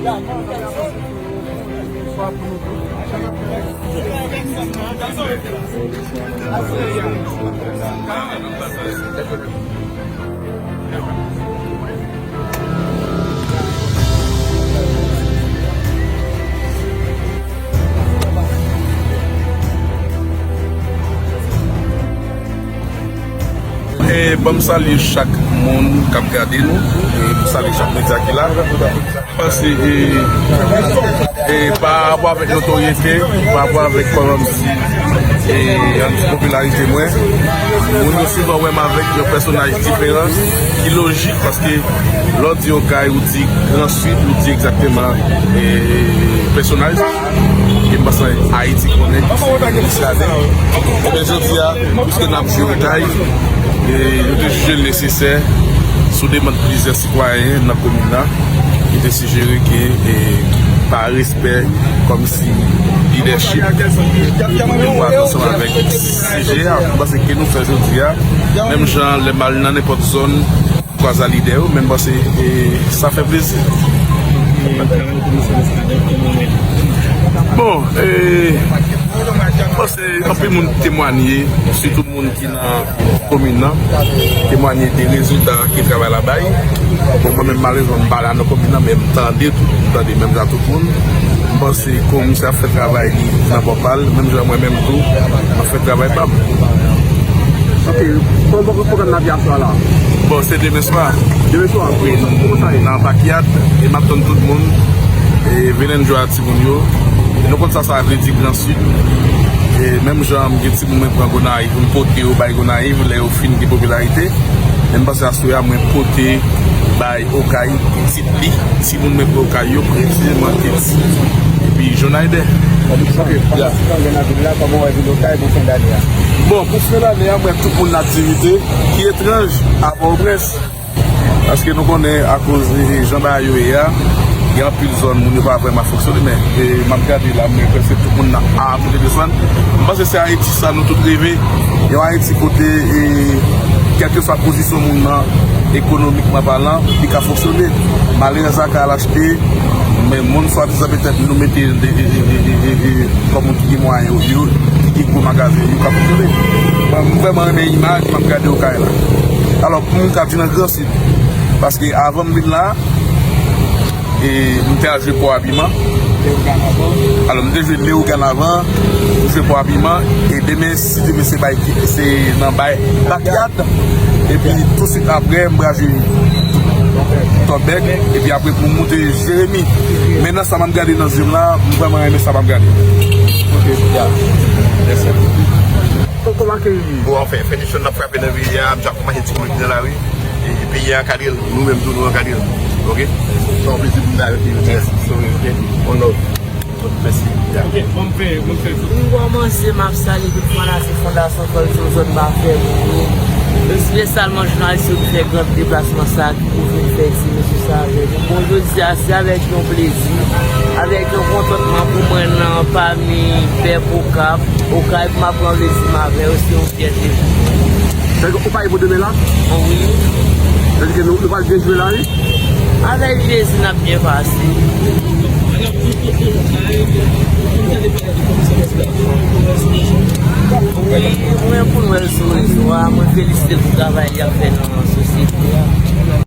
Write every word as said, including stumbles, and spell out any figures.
E, ban m salye chak moun k ap gade nou. E, m salye chak medya ki la. Paske, e, e, pa rapò avèk notoryete, pa rapò avèk kòmsi, e, ann di popilarite mwen, moun yo souvan wè m avèk yon pèsonaj diferan, ki lojik, paske lè w di Okay, ou di Gran Sid, ou di egzakteman, e, pèsonaj. E m panse Ayiti konnen ki se Minis Laden. Ebyen, jodi a, piske n ap jwe Okay, e yo te jije l nesesè, sou demann plizyè sitwayen nan komin nan, ki te sijere ke, e, pa respè kòmsi lidèchip, yo pral ansanm avèk C G A. M panse ke nou fè jodi a, menm jan lè m al nan nenpòt zòn, kwaze lidè yo, men m panse, e, sa fè plezi. Bon, e, m panse anpil moun temwanye, sitou moun ki nan komin nan, temwanye de rezilta ke travay la bay. Bon, mwen menm, malerezman, m pa la nan komin nan, men m tande tou, m tande menm jan tout moun. M panse komisè ap fè travay li nan bò pa l, menm jan mwen menm tou, m ap fè travay pa m. Ok, kòman pwogram n ap ye aswè la? Bon, se demen swa. Demen swa? Wi, nan Bakyard, e m ap tann tout moun. E vin enjoy a timoun yo. E nou konn sa sa vle di Gran Sid. E menm jan m gen timoun mwen pran Gonayiv, m pote yo bay Gonayiv, lè yo fin gen popilarite. Men m panse aswè a mwen pote bay Okay pitit li, timoun mwen pran Okay yo, presizeman Teddy epi Jonayde. Ok, ya. Kòman w wè vil Okay pou fen dane a? Bon, pou fen dane a, mwen tout moun nan aktivite, ki etranj a Pòtoprens. Paske nou konnen akoz, e, jan bagay yo ye a, gen anpil zòn moun yo pa vrèman fonksyone, men, e, m ap gade la, mwen prèske tout moun nan ap monte desann. M panse se Ayiti sa nou tout reve, yon Ayiti kote, e, kèlkeswa pozisyon moun nan, ekonomikman palan, li ka fonksyone. Malerèz la ka al achte, men moun swadizan petèt nou mete de, de, de, de, de, de, kòm moun ki gen mwayen yo, yo, ki gen gwo magazen, yo ka fonksyone. Bon, m vrèman renmen imaj, m ap gade Okay la. Alò, pou m ka di nan Gran Sid, paske avan m vin la, e, m te al jwe Pò Abiman. Alò, m te jwe Leyogàn avan, m jwe Pò Abiman, e demen, si Dye vle, se bay, se nan bay Bakyard, epi tousuit apre, m pral jwe Tòbèk, epi apre pou m moute Jeremi. Men nan sa m ap gade nan zye m la, m vrèman renmen sa m ap gade. Ok, ya. Mèsi. Kòman ke... Bon, anfen, finition n ap frape nan vil la, m ap kòmanse ti komedi nan lari. E peyi a ankadre l, nou menm tou nou ankadre l. Ok? Se yon plezi pou m ta avèk li jodi a. Mèsi. Sorry, ok? One love. Mèsi. Ya. Ok, bon, m fè, bon, m fè tou. M kòmanse, m ap salye tout fanatik Fondasyon Kòl sou zòn pa fè moun yo. Espesyalman jounalis yo ki fè gran deplasman sa a, ki pou vin fè ti mesye sa avèk nou. Bon, jodi a, se avèk yon plezi, avèk yon kontantman pou mwen nan pami pèp Okap, Okay, pou m ap pran plezi m avè yo, se yon fyète pou mwen. Donk, ou pare pou demen la? Wi. Sa vle di ke nou, nou pral byen jwe la, wi? Avèk Jezi, n ap byen pase. Wi, mwen konn wè l sou rezo a, mwen felisite l pou travay li ap fè nan sosyete a.